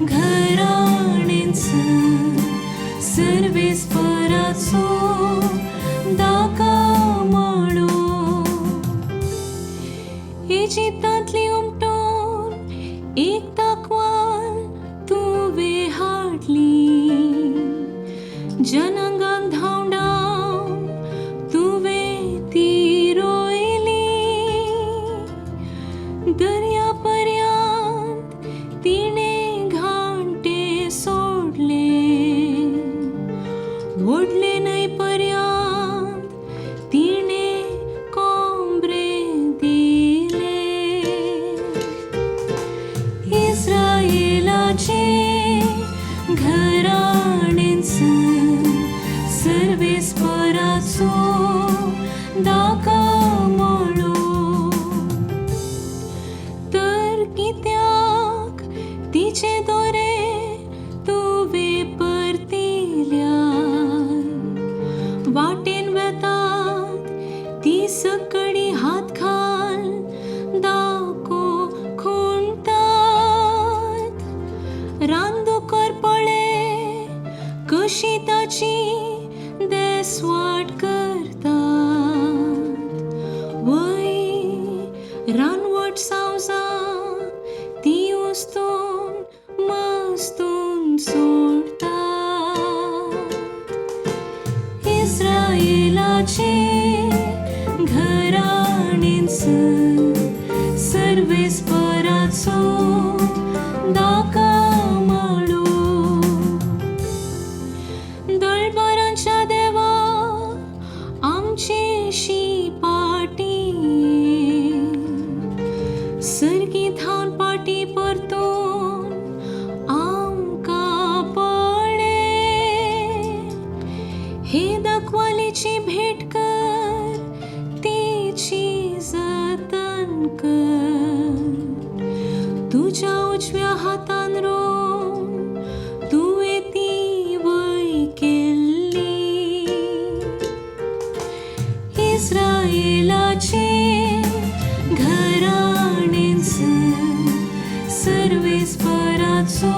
घराणेंच सर्वेस्पराचो दाका माळो. इजिप्तांतली उमटोन एक दाखवाल तुवें हाडली, जनांगांक धांवडावन तुवें ती रोयली. दर्या पर्यांत तिणें घांटे सोडले, व्हडले न्हंय पर्यांत तिणें कोंबरे दिले. इस्रायलाचे घराणेंच सर्वेस्पराचो दाका माळो. तर कित्याक तिचे दोरे तुवें परतिल्याय, वाटेन वेतात ती सकडी हात घाल दाको खुणटात. रानदुकर पळे कशी ताची देसवाट करतात, वय रानवट सावजां ती उस्तून मस्तून सोडतात. इस्रायलाचे घराणेंच सर्वेस्पराचो दाका माळो. दळबरांच्या देवा आमचेशी पाटी, सर्गी थावन पाटी परतून आमकां पळे. हे दाखवालीची भेट कर, तिची जतन कर. तुज्या उजव्या हातान रोवन तुवें ती वय केल्ली. इस्रायलाचे घराणेंच सर्वेस्पराचो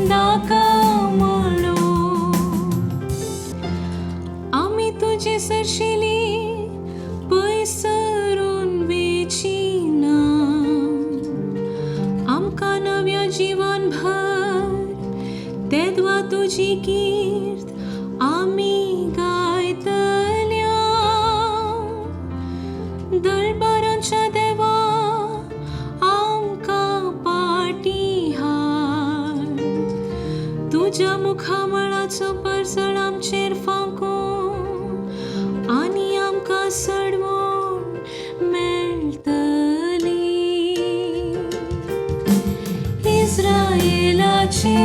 दाका माळो. आमी तुजे सरशिली पयसरून वेचिना, आमकां नव्या जिवन भर तेदवा तुजी कीर्त आमी गायतल्या. दळबारांच्या देवा आमकां पाटी हाड, तुज्या मुखामळाचो परजळ आमचेर फांकून आनी आमकां सडवण मेळटली. इस्रायलाचे